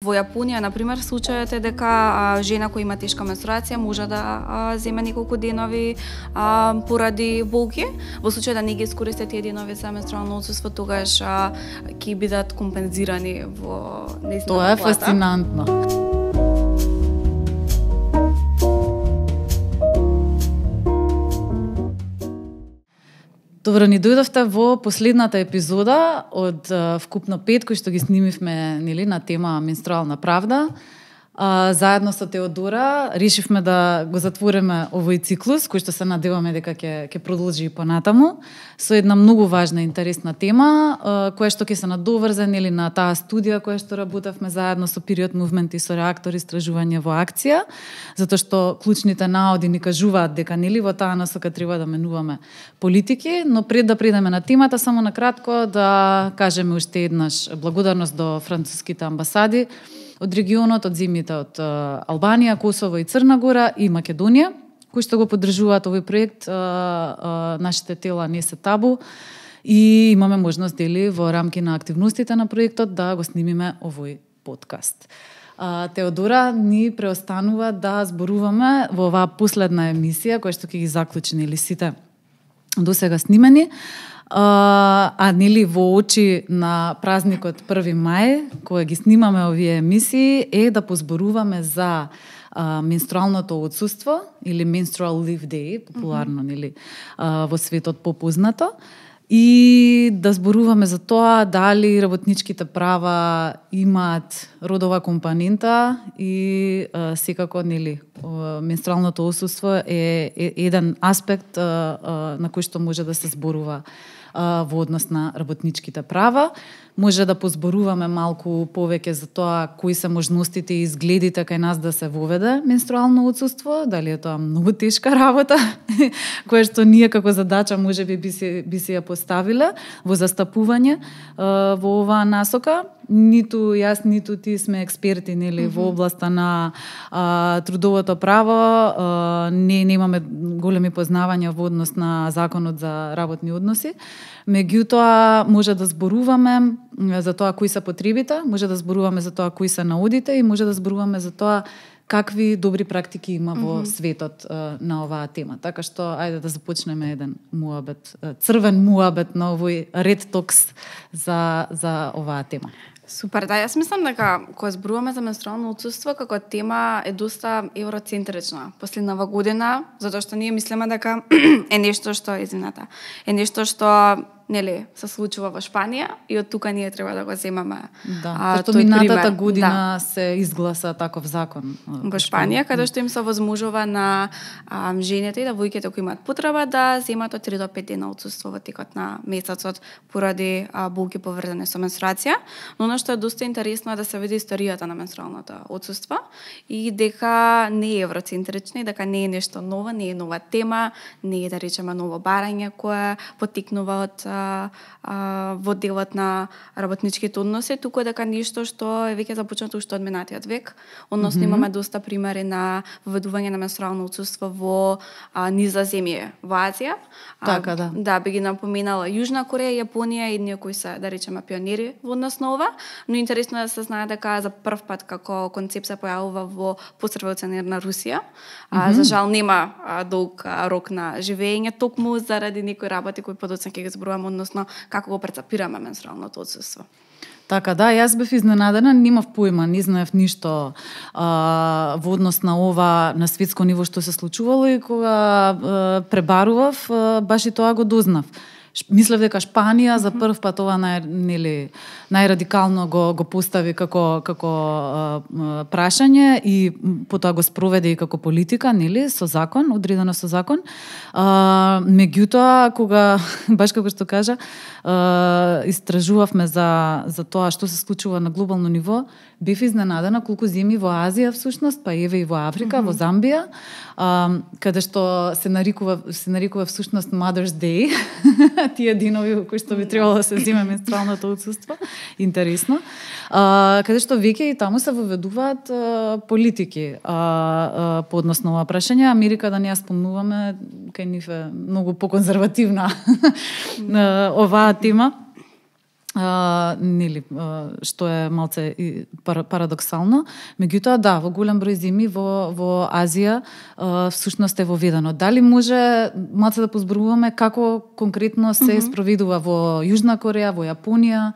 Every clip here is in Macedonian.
Во Јапонија, например, случајот е дека жена која има тешка менструација може да земе неколку денови поради болки. Во случај да не ги искористи тие денови за менструално отсуство, тогаш ќе бидат компензирани во нејзината Тоа е плата. фасцинантно. Добро, ни дојдовте во последната епизода од вкупно 5 кои што ги снимивме, нели, на тема менструална правда. Заедно со Теодора решивме да го затвориме овој циклус, кој што се надеваме дека ќе продолжи и понатаму, со една многу важна и интересна тема, која што ќе се надоврзе, нели, на таа студија која што работевме заедно со Period Movement и со реактор истражување во акција, затоа што клучните наоди ни кажуваат дека, нели, во таа насока треба да менуваме политики, но пред да предеме на темата, само накратко да кажеме уште еднаш благодарност до француските амбасади од регионот, од земјите од Албанија, Косово и Црна Гора и Македонија, кои што го поддржуваат овој проект. Нашите тела не се табу и имаме можност, дели, во рамки на активностите на проектот да го снимиме овој подкаст. Теодора ни преостанува да зборуваме во оваа последна емисија, која што ќе ги заклучи, нели, сите досега снимени, нели, во очи на празникот 1 мај, кога ги снимаме овие емисии, е да позборуваме за менструалното отсуство или menstrual leave day, популарно, нели, во светот попознато, и да зборуваме за тоа дали работничките права имаат родова компонента и секако, нели, менструалното отсуство е еден аспект на кој што може да се зборува во однос на работничките права. Може да позборуваме малку повеќе за тоа кои се можностите и изгледите кај нас да се воведе менструално отсуство, дали е тоа многу тешка работа, која што ние како задача можеби би си ја поставиле во застапување во оваа насока. Ниту јас, ниту ти сме експерти, нели, во областа на трудовото право, немаме големи познавања во однос на законот за работни односи. Меѓутоа може да зборуваме за тоа кои се потребите, може да зборуваме за тоа кои се наодите и може да зборуваме за тоа какви добри практики има во светот на оваа тема. Така што ајде да започнеме еден муабет, црвен муабет на овој Red Talks за оваа тема. Супер, да, јас мислам дека кога зборуваме за менструално отсуство како тема е доста евроцентрична последнава година, затоа што ние мислиме дека е нешто што е нешто што, нели, се случува во Шпанија и од тука ние треба да го земаме. Да, што минатата година се изгласа таков закон во Шпанија, каде што им се возможува на жените и девојките кои имаат потреба да земат од 3 до 5 дена отсуство во текот на месецот поради болки поврзани со менструација. Но она што е доста интересно е да се види историјата на менструалното отсуство и дека не е евроцентрична и дека не е нешто ново, не е нова тема, не е, да речеме, ново барање кое потекнува од во делот на работничките односи, туку дека нешто што е веќе започнато уште од минатиот век. Односно имаме доста примери на воведување на менструално отсуство во низоземје во Азија. Така, да. Да, би ги напоменала Јужна Кореја, Јапонија и ние кои се, да речеме, пионери во однос на ова, но интересно е да се знае дека за прв пат како концепт се појавува во постреволуционерна Русија. За жал нема долг рок на живење, токму заради некои работи кои подоцна ќе ги зборуваме, односно како го прецепираме менструалното отсуство. Така, да, јас бев изненадена, немав појма, не знаев ништо во однос на ова на светско ниво што се случувало и кога пребарував, баш и тоа го дознав. Мислев дека Шпанија за прв пат ова најрадикално го постави како прашање и потоа го спроведе и како политика, нели, со закон, одредено со закон. Меѓутоа, кога, баш како што кажа, истражувавме за тоа што се случува на глобално ниво, бев изненадена колку земји во Азија всушност, па еве и во Африка, во Замбија, каде што се нарекува всушност Mother's Day, тие денови во кои што би требало да се земе менструалното отсуство. Интересно. Каде што веќе и таму се воведуваат политики по однос на ова прашање. Америка, да не ја спомнуваме, кај нив е многу поконзервативна оваа тема. нели, што е малце парадоксално. Меѓутоа, да, во голем број земји во Азија всушност е воведено. Дали може малце да позборуваме како конкретно се спроведува во Јужна Кореја, во Јапонија?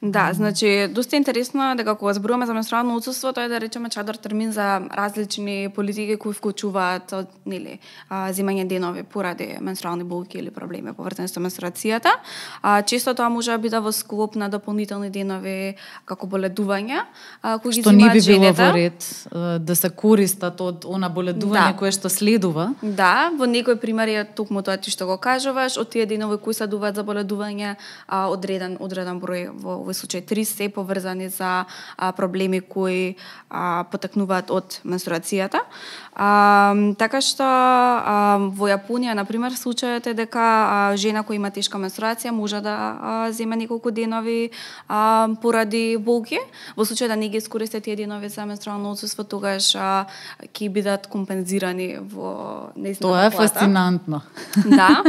Да, значи, доста интересно е дека кога зборуваме за менструално отсуство, тоа е да речеме чадар термин за различни политики кои вклучуваат, нели, земање денови поради менструални болки или проблеми поврзани со менструацијата. Често тоа може да биде во склоп на дополнителни денови како боледување, кои ги што не би било жените. во ред да се користат од она боледување кое што следува. Да, во некои примери е токму тоа ти што го кажуваш, од тие денови кои се дуваат за боледување, одреден број во овој случај 3 се поврзани за проблеми кои потекнуваат од менструацијата. Така што во Јапонија, например, случајот е дека жена која има тешка менструација може да земе неколку денови поради болки. Во случај да не ги искористи тие денови за менструално отсуство, тогаш ќе бидат компензирани во нејзината Тоа е плата. фасцинантно. Да.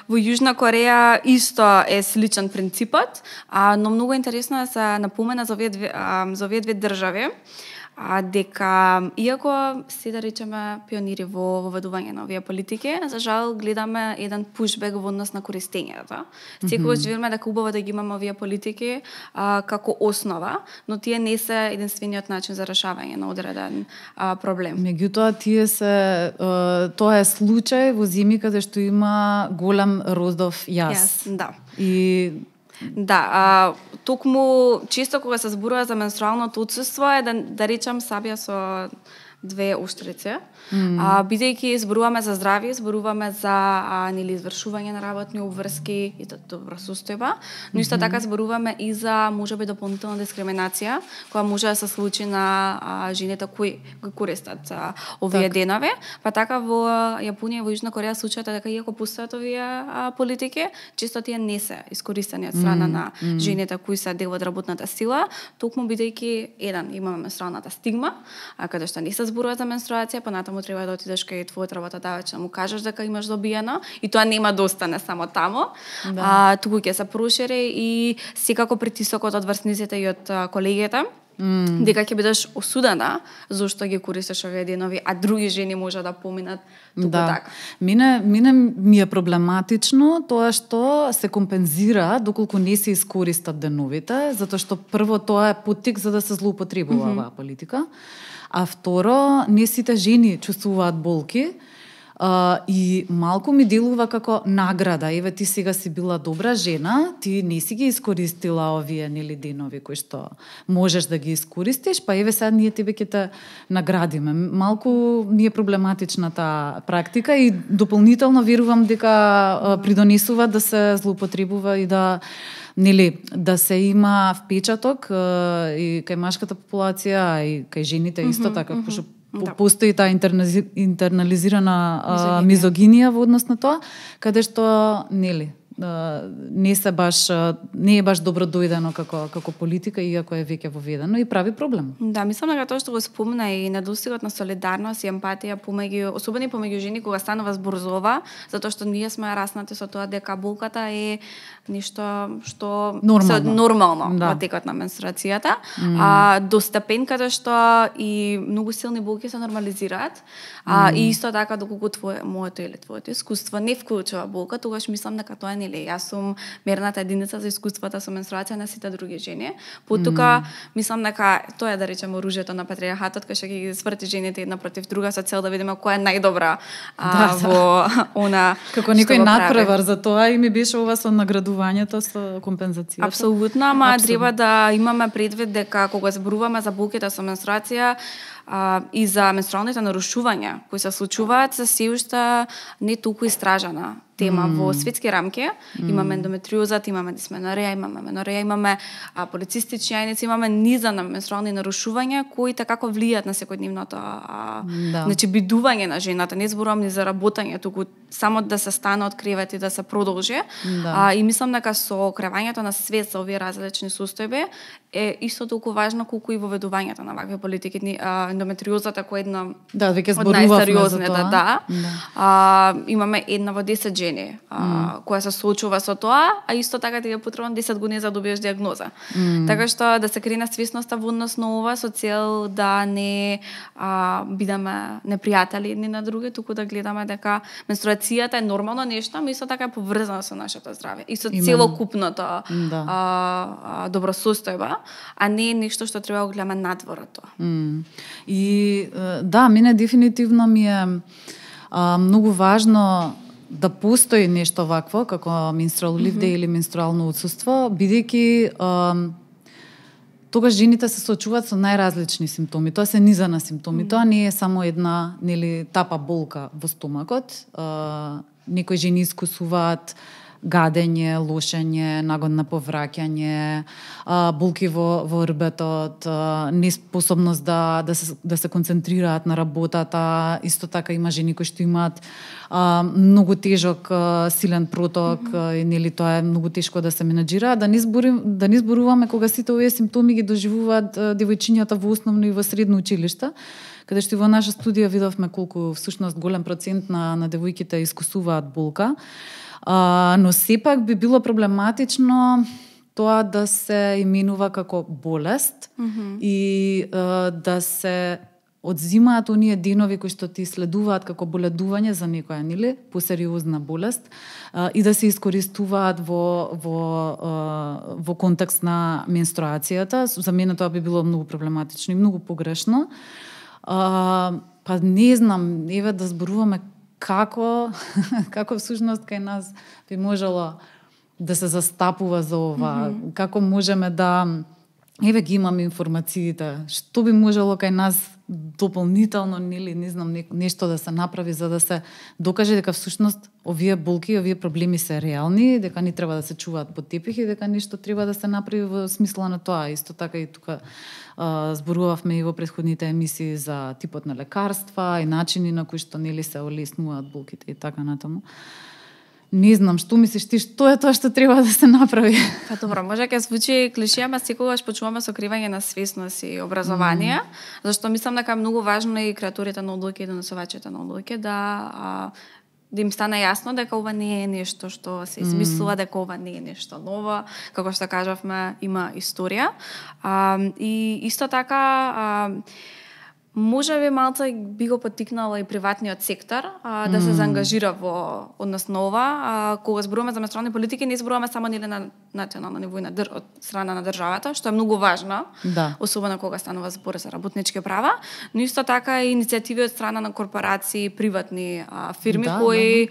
Во Јужна Кореја исто е сличен принципот, но многу интересно е да се напомена за овие две држави, дека иако се да речеме пионири во воведување на овие политики, за жал гледаме еден пушбек во однос на користењето. Секогаш веруваме дека убаво да ги имаме овие политики како основа, но тие не се единствениот начин за решавање на одреден проблем. Меѓутоа, тоа е случај во земји каде што има голем родов јас. Да. И да, токму често кога се зборува за менструалното отсуство е да речам сабија со две уштрици. Бидејќи зборуваме за здравје, зборуваме за нели извршување на работни обврски и добра состојба, но исто така зборуваме и за можеби дополнителна дискриминација која може да се случи на жените кои го користат овие денови. Па така во Јапонија и во Јужна Кореја случајот е дека иако постојат овие политики, често тие не се искористени од страна на жените кои се дел од работната сила, токму бидејќи имаме менструалната стигма, каде што не се зборува за менструација, понатаму треба да отидеш кај твојот работодавач да му кажеш дека имаш добиено и тоа нема да остане само таму. Туку ќе се прошири и секако притисокот од врсниците и од колегите дека ќе бидеш осудена зашто ги користиш овие денови, а други жени може да поминат туку така. Мене ми е проблематично тоа што се компензира доколку не се искористат деновите, затоа што прво тоа е поттик за да се злоупотребува оваа политика. А второ, не сите жени чувствуваат болки и малку ми делува како награда. Еве ти сега си била добра жена, ти не си ги искористила овие нели денови кои што можеш да ги искористиш, па еве сега ние тебе ќе те наградиме. Малку ми е проблематична таа практика и дополнително верувам дека придонесува да се злоупотребува и да да се има впечаток и кај машката популација и кај жените исто така, пошто постои таа интернализирана мизогинија во однос на тоа, каде што не е баш добро дојдено како политика, иако е веќе воведено и прави проблем. Да, мислам дека тоа што го спомна и недостигот на солидарност и емпатија особено помеѓу жени кога станува збор за ова, затоа што ние сме раснати со тоа дека болката е нешто што нормално во текот на менструацијата, до степен каде што и многу силни болки се нормализираат, и исто така доколку моето или твоето искуство не вклучува болка, тогаш мислам дека тоа не јас сум мерната единица за искуствата со менструација на сите други жени. Потука мислам дека тоа е да речеме оружјето на патриархатот кој што ги сврти жените една против друга со цел да видиме која е најдобра во она како некој надпревар, за тоа и ми беше ова со наградувањето со компензацијата. Апсолутно, ама треба да имаме предвид дека кога зборуваме за болките со менструација и за менструалните нарушувања кои се случуваат, се се уште не толку истражена тема во светски рамки. Имаме ендометриозат, имаме дисменореја, имаме менореја, имаме полицистични јајници, имаме низа на менструални нарушувања кои такако влијаат на секојдневното значи бидување на жената. Не зборувам ни за работење, туку само да се стане од кревет и да се продолжи. И мислам дека со креањето на свест за овие различни состојби е исто толку важно колку и воведувањето на вакви политики. ендометриозата која е една Да, веќе од зборувавме за најсериозните, тоа. да. Имаме една во 10 жени која се соочува со тоа, а исто така ти е потребно 10 години за да добиеш диагноза. Така што да се крене свесноста во однос на ова со цел да не бидеме непријатели едни на други, туку да гледаме дека менструацијата е нормално нешто, ама исто така е поврзана со нашето здравје и со целокупното добросостојба, а не е нешто што треба да гледаме надвор од тоа. И да, мене дефинитивно ми е многу важно да постои нешто вакво како menstrual leave day или менструално отсуство, бидејќи тогаш жените се соочуваат со најразлични симптоми. Тоа се низа на симптоми. Тоа не е само една, нели, тапа болка во стомакот. Некои жени искусуваат гадење, лошење, нагон на повраќање, болки во рбетот, неспособност да се концентрираат на работата. Исто така има жени кои што имаат многу тежок силен проток и нели тоа е многу тешко да се менаџира, да не зборуваме кога сите овие симптоми ги доживуваат девојчињата во основно и во средно училиште, каде што и во наша студија видовме колку всушност голем процент на девојките искусуваат болка. Но сепак би било проблематично тоа да се именува како болест и да се одзимаат оние денови кои што ти следуваат како боледување за некоја, нели, посериозна болест и да се искористуваат во контекст на менструацијата. За мене тоа би било многу проблематично и многу погрешно. Па не знам, еве да зборуваме како всушност кај нас би можело да се застапува за ова, како можеме да еве ги имаме информациите, што би можело кај нас дополнително, нели, не знам, нешто да се направи за да се докаже дека всушност овие болки, овие проблеми се реални, дека не треба да се чуваат под тепих и дека нешто треба да се направи во смисла на тоа. Исто така и тука зборувавме и во претходните емисии за типот на лекарства и начини на кои што нели се олеснуваат болките и така натаму. Не знам, што мислиш ти, што е тоа што треба да се направи? Па добро, може ќе звучи клишија, ама секогаш почнуваме со кривање на свесност и образование, зашто мислам дека е многу важно и креаторите на одлуки и донесувачите на одлуки да им стане јасно дека ова не е нешто што се измислува, дека ова не е нешто ново, како што кажавме, има историја. И исто така може би малце би го поттикнала и приватниот сектор да се заангажира во однос на ова. Кога зборуваме за менструални политики, не зборуваме само на национално ниво и од страна на државата, што е многу важно, особено кога станува збор за работнички права, но исто така и иницијативи од страна на корпорации, приватни фирми кои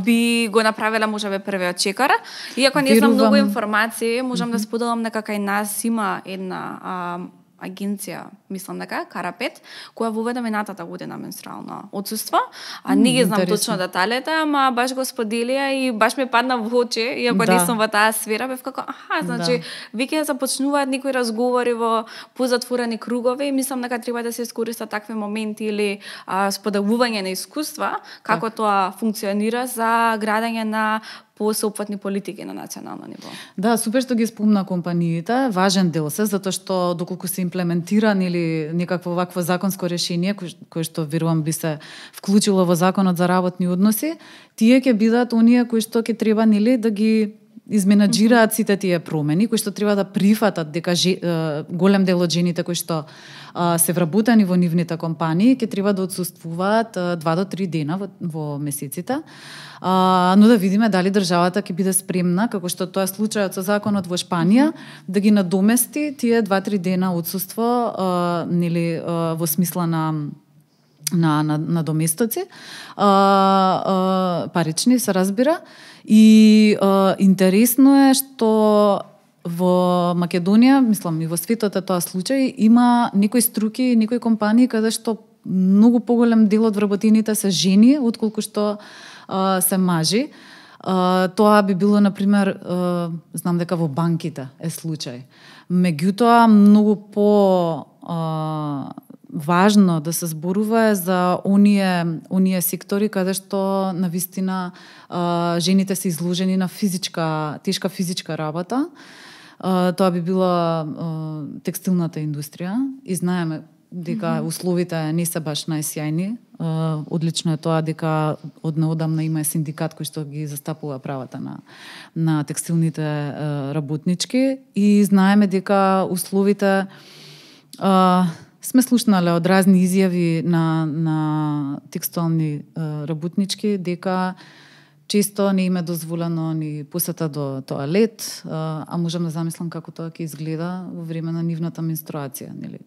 би го направиле можеби првиот чекор. Иако не знам многу информации, можам да споделам дека кај нас има една агенција, мислам дека Карапет, која воведе минатата година менструално отсуство, не ги знам точно деталите, ама баш го споделија и баш ми падна во очи, иако не сум во таа сфера, бев како, значи, веќе започнуваат некои разговори во позатворени кругови и мислам дека треба да се искористат такви моменти или споделување на искуства, како тоа функционира за градење на посеопфатни политики на национално ниво. Да, супер што ги спомна компаниите, важен дел се, затоа што доколку се имплементира или некакво вакво законско решение кое што верувам би се вклучило во законот за работни односи, тие ќе бидат оние кои што ќе треба нели да ги изменаџираат сите тие промени, кои што треба да прифатат дека голем дел од жените кои што се вработени во нивните компании ќе треба да отсуствуваат 2 до 3 дена во месеците. Но да видиме дали државата ќе биде спремна, како што тоа е случајот со законот во Шпанија, да ги надомести тие 2-3 дена отсуство нели во смисла на доместоци, парични се разбира. И интересно е што во Македонија, мислам и во светот е тоа случај, има некои струки, некои компании каде што многу поголем дел од вработените се жени, отколку што се мажи. Тоа би било, например, знам дека во банките е случај. Меѓутоа, многу по важно да се зборува за оние сектори каде што навистина жените се изложени на тешка физичка работа. Тоа би била текстилната индустрија и знаеме дека условите не се баш најсјајни. Одлично е тоа дека од неодамна има синдикат кој што ги застапува правата на текстилните работнички и знаеме дека условите сме слушнале од разни изјави на текстилни работнички дека често не им е дозволено ни посета до тоалет, а можам да замислам како тоа ќе изгледа во време на нивната менструација, нели?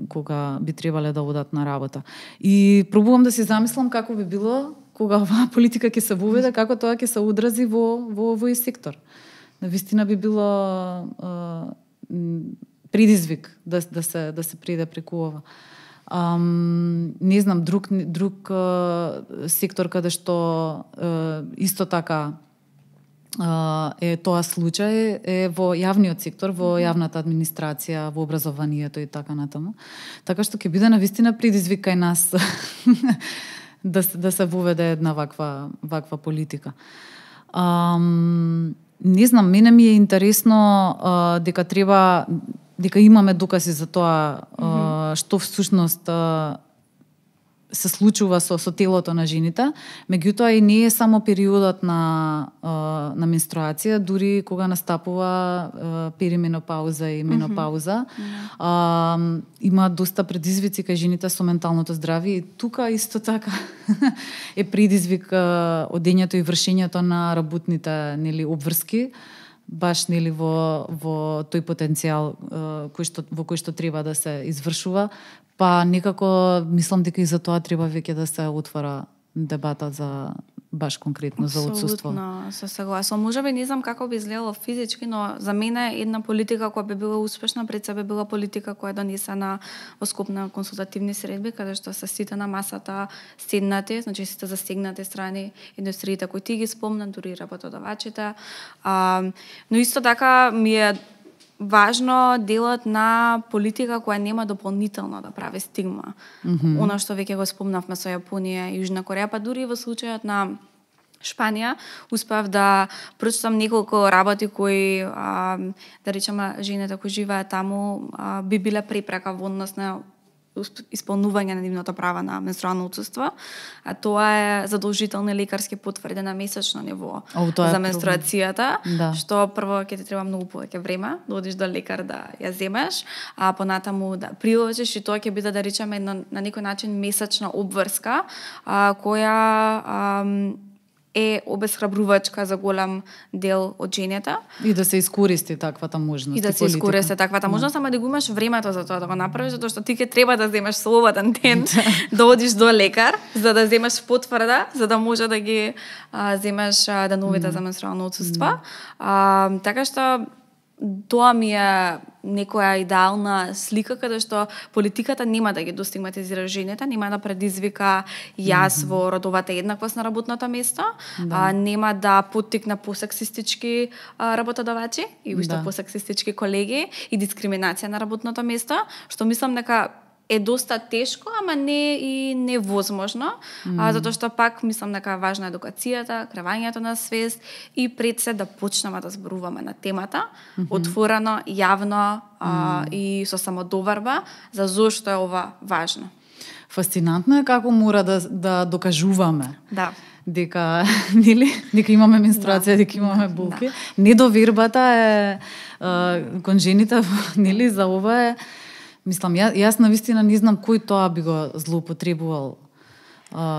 Кога би требале да одат на работа. И пробувам да си замислам како би било кога оваа политика ќе се воведе, како тоа ќе се одрази во овој сектор. Навистина би било предизвик да се приде преку ова. Не знам, друг сектор каде што исто така е тоа случај е во јавниот сектор, во јавната администрација, во образованието и така натаму. Така што ќе биде навистина предизвик кај нас да се воведе една ваква политика. Не знам, мене ми е интересно дека имаме докази за тоа што всушност се случува со телото на жените, меѓутоа и не е само периодот на менструација, дури кога настапува перименопауза и менопауза. Има доста предизвици кај жените со менталното здравје и тука исто така е предизвик одењето и вршењето на работните, нели, обврски, баш, нели, во тој потенцијал во кој што треба да се извршува, па некако мислам дека и за тоа треба веќе да се отвора дебата за баш конкретно за отсуство. Апсолутно се согласувам. Можеби не знам како би изгледало физички, но за мене една политика која би била успешна пред себе била политика која е донесена во скоп на консултативни средби, каде што се сите на масата седнати, значи сите застегнати страни индустриите кои ти ги спомна, дури работодавачите. Но исто така ми е важно делот на политика која нема дополнително да прави стигма. Она што веќе го спомнавме со Јапонија и Јужна Кореја, па дури во случајот на Шпанија, успеав да прочитам неколку работи кои, да речеме, жените кои живеат таму, би биле препрека во однос на исполнување на нивното право на менструално отсуство, а тоа е задолжителни лекарски потврди на месечно ниво за менструацијата, што прво ќе ти треба многу повеќе време да одиш до лекар да ја земеш, а понатаму да приложиш и тоа ќе биде, да речеме, на некој начин месечна обврска, која е обесхрабрувачка за голем дел од жените. И да се искористи таквата можност. И да се искористи таквата можност, ама да го имаш времето за тоа да го направиш, затоа што ти ќе треба да земеш слободен ден да одиш до лекар, за да земеш потврда, за да може да ги земеш деновите за менструално отсуство. Така што тоа ми е некоја идеална слика каде што политиката нема да ги достигматизира жените, нема да предизвика јас во родовата еднаквост на работното место, нема да поттикне посексистички работодавачи и уште посексистички колеги и дискриминација на работното место, што мислам дека е доста тешко, ама не и невозможно, затоа што пак мислам дека е важна едукацијата, креањето на свест и пред се да почнеме да зборуваме на темата, отворено, јавно и со самодоварба за зошто е ова важно. Фасцинантно е како мора да докажуваме. Да. Дека имаме менструација, дека имаме болки. Недовербата е кон жените, нели, за ова е. Мислам, јас навистина не знам кој тоа би го злоупотребувал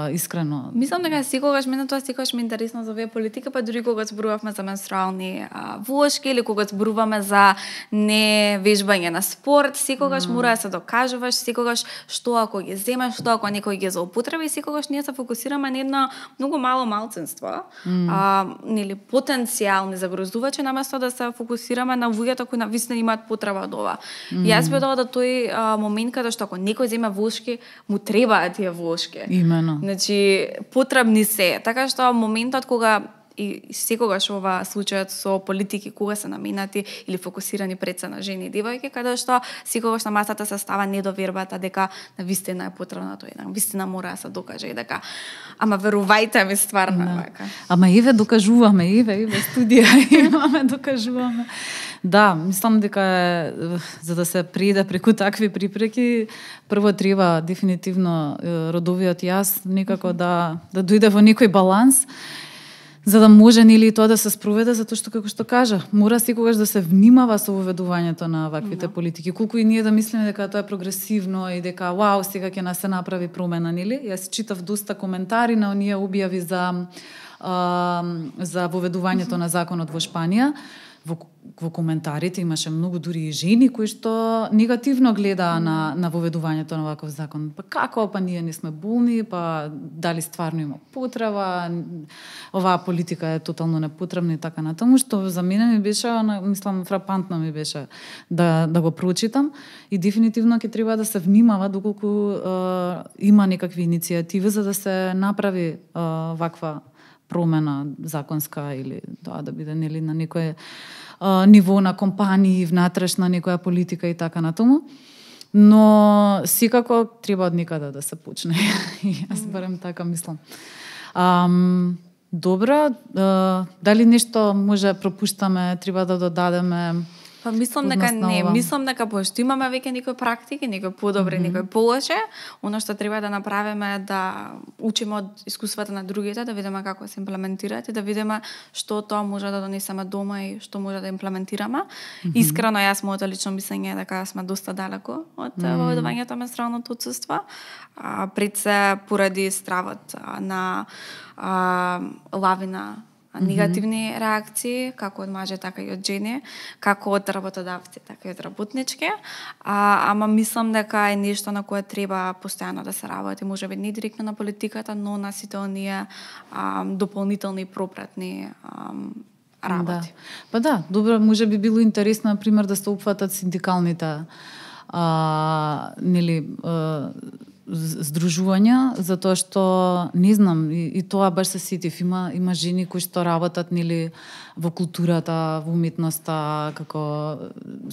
искрено. Мислам дека секогаш мене тоа секогаш ми е интересно за овие политика, па дури кога зборувавме за менструални вошки или кога зборуваме за невежбање на спорт, секогаш мора да се докажуваш, секогаш што ако ги земеш, што ако некој ги злоупотреби, секогаш ние се фокусираме на едно многу мало малцинство, нели, потенцијални загрозувачи, наместо да се фокусираме на луѓето кои навистина имаат потреба од ова. Јас би дала да тој момент каде што ако некој земе вошки, му требаат тие вошки. Значи, потребни се. Така што моментот кога и секогаш ова случајот со политики кога се наменати или фокусирани пред се на жени и девојки, каде што секогаш на масата се става недовербата дека навистина е потребно тоа, навистина мора да се докаже и дека ама верувајте ми стварно вака. Ама еве докажуваме, еве студија имаме, докажуваме. Да, мислам дека за да се пријде преку такви припреки, прво треба дефинитивно родовиот јас некако да дојде во некој баланс, за да може нели тоа да се спроведе, затоа што како што кажа, мора секогаш да се внимава со воведувањето на ваквите политики. Колку и ние да мислиме дека тоа е прогресивно и дека вау, сега ќе се направи промена, нели? Јас читав доста коментари на оние објави за воведувањето на законот во Шпанија. Во коментарите имаше многу дури и жени кои што негативно гледаа на воведувањето на ваков закон. Па како, па ние не сме болни, па дали стварно има потреба, оваа политика е тотално непотребна и така натаму, што за мене ми беше, мислам, фрапантно ми беше да го прочитам и дефинитивно ќе треба да се внимава доколку има некакви иницијативи за да се направи ваква промена законска или тоа да биде нели на некој ниво на компании, внатрешна некоја политика и така натаму. Но секако треба од некаде да се почне. Јас барем така мислам. Добро, дали нешто може пропуштаме, треба да додадеме? Па мислам дека не, мислам дека пошто имаме веќе некои практики, некои подобри, некои полоше, она што треба да направиме е да учиме од искуствата на другите, да видиме како се имплементираат и да видиме што тоа може да донесеме дома и што може да имплементираме. Искрено јас моето лично мислење е дека сме доста далеко од воведувањето на менструалното отсуство. Пред се поради стравот на лавина негативни реакции, како од мажи, така и од жени, како од работодавци, така и од работнички. Ама мислам дека е нешто на кое треба постојано да се работи, можеби не директно на политиката, но на сите оние дополнителни пропратни работи. Да. Па да, добро, може би било интересно, например, да се опфатат синдикалните здружувања, затоа што не знам и тоа баш се сетив, има жени кои што работат нели во културата, во уметноста, како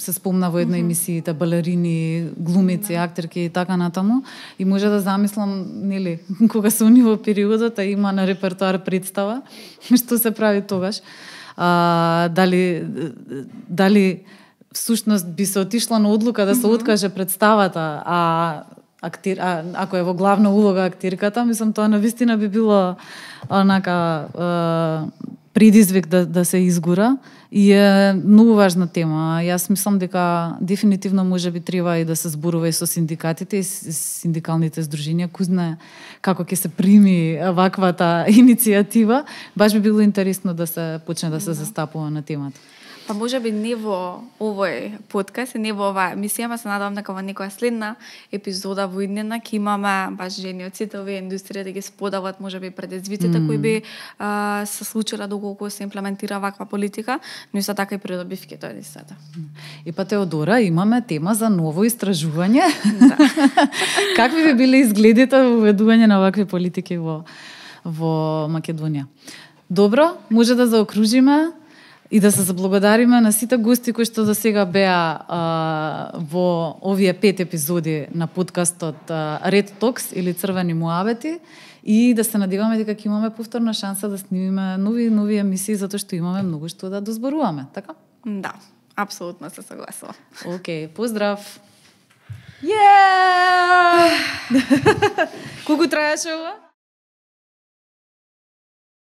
се спомна во една емисијата балерини, глумици, актерки и така натаму, и може да замислам нели кога се они во периодот има на репертоар представа што се прави тогаш. Дали всушност би се отишла на одлука да се откаже представата, ако е во главна улога актерката, мислам тоа навистина би било онака предизвик да се изгура и е многу важна тема. Јас мислам дека дефинитивно може би треба и да се зборува и со синдикатите и синдикалните здруженја, кој знае како ќе се прими ваквата иницијатива. Баш би било интересно да се почне да се застапува на темата. Па може би не во овој подкаст и не во оваа емисија, ама се надевам дека во некоја следна епизода во иднина ќе имаме баш жени од сите овие индустрии да ги споделат може би предизвиците кои би се случиле доколку се имплементира ваква политика, но исто така и придобивките од истата. И па Теодора, имаме тема за ново истражување. Да. Какви би биле изгледите во введување на вакви политики во Македонија? Добро, може да заокружиме и да се заблагодариме на сите гости кои што до сега беа во овие 5 епизоди на подкастот Red Talks или Црвени муабети и да се надеваме дека ќе имаме повторна шанса да снимиме нови емисии затоа што имаме многу што да дозборуваме, така? Да, апсолутно се согласува. Океј, поздрав. Колку траеше ова?